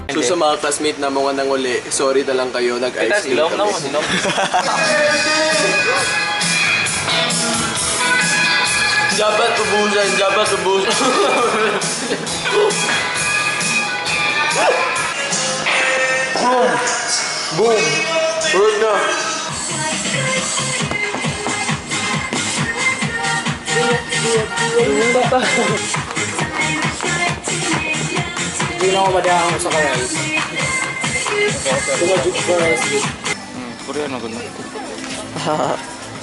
So sa mga classmate na mga nanguli, sorry na lang kayo, nag-ice cream Ilong na kami. mo, sinom. Dapat ubusan, dapat ubusan. Boom! Boom! Work na! Hindi na ako madahang sa rice. Tumajug ko rice. Koreano ko na.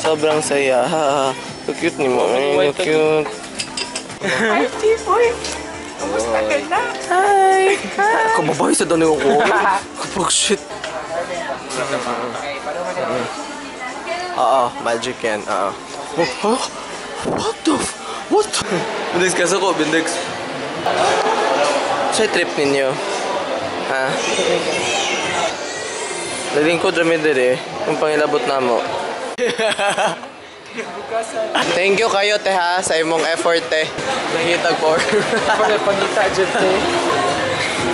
Sobrang saya. So cute ni mo. Ay, so cute. Hi, Tifoy! Kumusta ka na? Hi! Kababay sa dano ko. Kapag shit. Oo, magic yan. Oo. Oh, huh? What the f... What the... Bindex kaso ko, Bindex. Sa trip ninyo? Ha? Nalingkod rami diri. Yung pangilabot na mo. Thank you kayo, te ha, sa imong effort, te. Nangitag for. Pagpangita dyan, te.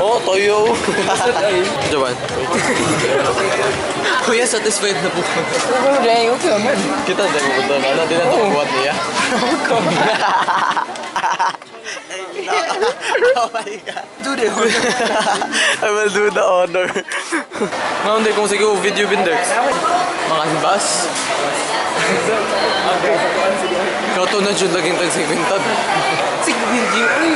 Oh, toyo. Jawan. Kuya, satisfied na po. Okay man. Kita tayo mo doon. Ano, di na ito kuwat niya. Oh my God. Do the honor. I will do the honor. Nga, hindi kung sige, video bindex. Mga bus. Ikaw to na dyan laging tag-segmentad. Sige, video. Uy!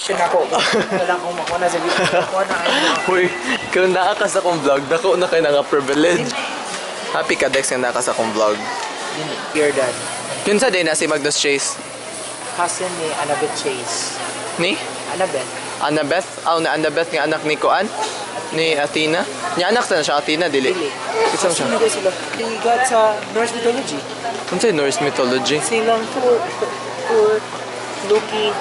Siya na ako. Wala akong makuha na sa video. Makuha na kayo. Uy, kung naa ka sa akong vlog, dako na kayo na nga privilege. Happy ka, Dex, nga naa ka sa akong vlog. You're done. Kinsa din na si Magnus Chase? Cousin ni Annabeth Chase. Ni? Annabeth? Annabeth? Aw, na Annabeth nga anak ni Kuan? Ni Athena? Ni anak sa na siya, Athena, dili. Dili. Kinsa man siya? Sino sila? They got sa Norse mythology. Kinsa yung Norse mythology? Silang Thor, Thor, Loki,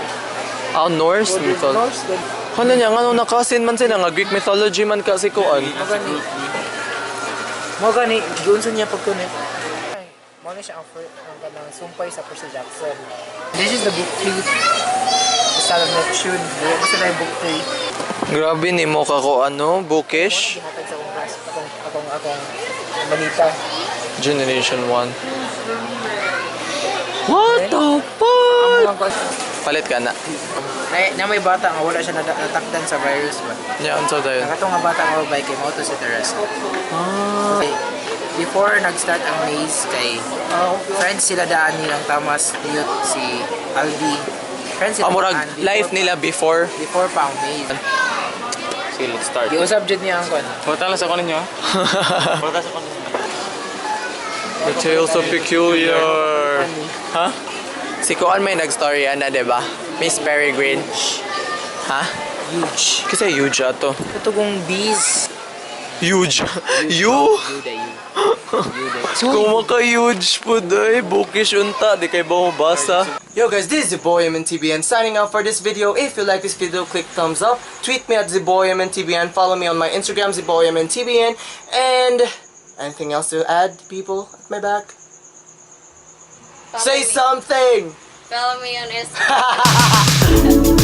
Aw, Norse Odin, mythology. Norse. Then, Ano niya, nga na cousin man sila, nga Greek mythology man kasi Kuan. Mo gani. Mo gani, giunsa niya pagkunik. Mo na siya ang, ang kanang sumpay sa Percy Jackson. This is the book 3. The Son of Neptune. Buo ko sila yung book 3. Grabe ni mo ka ko ano, bookish. Gihatag sa akong class, akong manita. Generation 1. What the fuck? Ang mga Palit ka na. Na, na may bata nga wala siya natakdan sa virus ba. Nya, unsa dayon? Nakatong nga bata nga babae kay mao to si Teresa. Ah. Okay. Before nag-start ang maze kay friends sila daan nilang Thomas, Newt, si Aldi. Friends sila Ah, murag daan before life nila before. Before pa ang maze. Sige, let's start. Giusab jud niya ang kon. Punta lang sa kunin nyo, ha? Punta sa kunin nyo. The tales of peculiar. Ha? Si Kuan may nag-story ana, 'di ba? Miss Peregrine. Ha? Huge. Kasi huge ato. Ito kong bees. Huge. You? You da you. You da. Kung maka-huge po day, bookish unta, di kay ba mabasa? Yo guys, this is the boy MNTBN signing out for this video. If you like this video, click thumbs up. Tweet me at TheBoyMNTBN. Follow me on my Instagram, TheBoyMNTBN. And anything else to add, people at my back? Follow Say me. something! Follow me on Instagram.